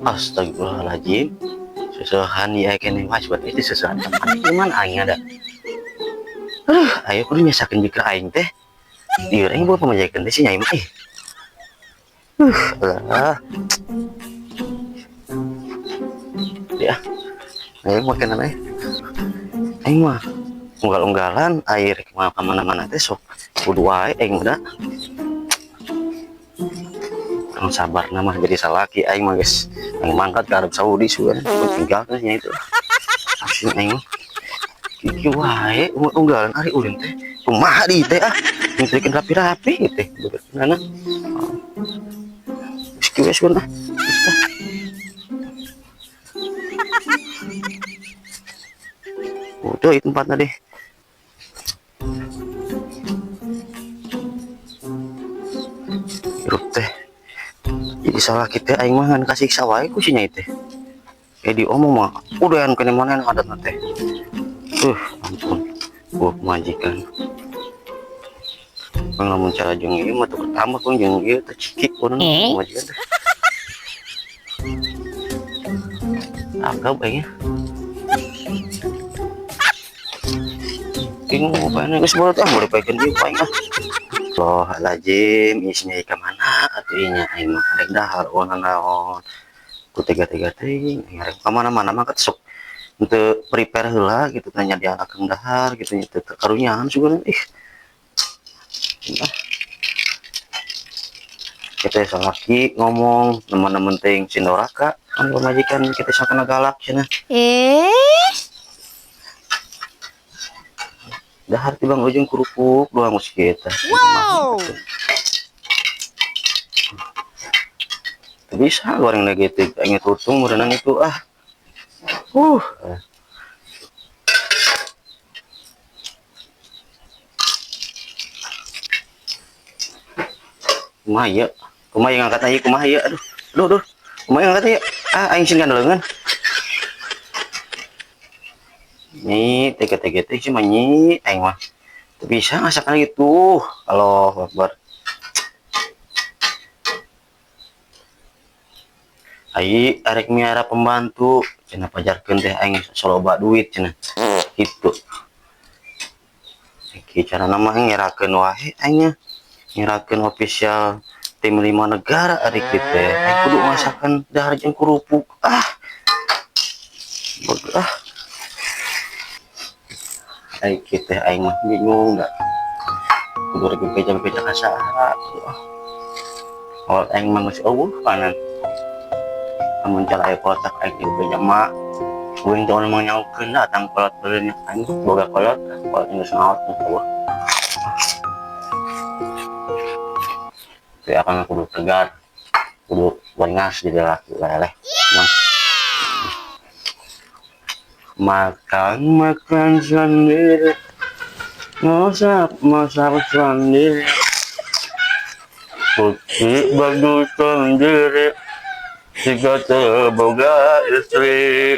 Astagfirullahaladzim. Susuhan ya kene was buat itu susuhan. Cuman aing ada. Aduh, ayo kudu nyasakeun bikra aing teh. Ieu aing bawa pamajikan teh si Nyai mah ih. Alah. Ya. Ayo makanan aing. Aing mah unggal-unggalan air mah ka mana-mana teh sok kudu wae aing mah da. Kurang sabar nama jadi salaki aing mah geus aing mangkat ke Arab Saudi sugan tinggal teh nya itu. Asin aing mah. Kieu wae unggalan ari ulin teh. Kumaha di teh ah. Nyutrikeun rapi-rapi teh. Bener. Geus kieu we sugan ah. Udah itu tempatnya deh. Hirup teh. Jadi salah kita aing mah ngan kasiksa wae ku si Nyai teh. Diomong mah udah yang kene mana yang adatna teh. Ampun. Gua majikan. Pang lamun cara jeung ieu mah tuh pertama pun jeung ieu teh cikik kudu majikan teh. Agak aing. Bingung apa geus bolot ah boleh pakeun ieu paing ah. Loh, lazim isinya ka mana atuh ieu nya aing mah rek dahar uang naon. Ku tega-tega teuing aing rek ka mana-mana mah sok henteu prepare heula gitu tanya dia akang dahar gitu nya teu karunyaan sugan ih. Ah. Kita salaki ngomong nemen-nemen teuing sindoraka kan pamajikan kita sakana galak cenah. Dahar tibang ujung kerupuk doang geus kita. Wow. Teu bisa goreng lagi teh aing tutung meureunnan itu ah. Kumaha ieu? Kumaha ieu ngangkat ieu kumaha ieu? Aduh, aduh, aduh. Kumaha ngangkat ieu? Ah, aing sieun kandeleungan. Nyi, tega-tega teh sih mah nyi, aing mah. Teu bisa ngasakan gitu. Allahu Akbar. Ai arek miara pembantu, cenah pajarkeun teh aing soloba duit cenah. Gitu. Iki carana mah ngerakeun wae aing nya. Ngerakeun official tim 5 negara ari kieu teh. Aing kudu masakan dahar jeung kerupuk. Ah. Bodoh ah. Ai kieu teh aing mah bingung da. Kudu rek bebeja-bebeja ka saha. Awal aing mah geus eueuh panan. Amun cara aya kolot aing bebeja mah. Uing teh mah nyaukeun da tang kolot beureun aing boga kolot, kolot geus ngaot eueuh. Tapi akang kudu tegar, kudu wengas jadi laki leleh. Makan makan sendiri, masak masak sendiri, cuci baju sendiri, jika terboga istri.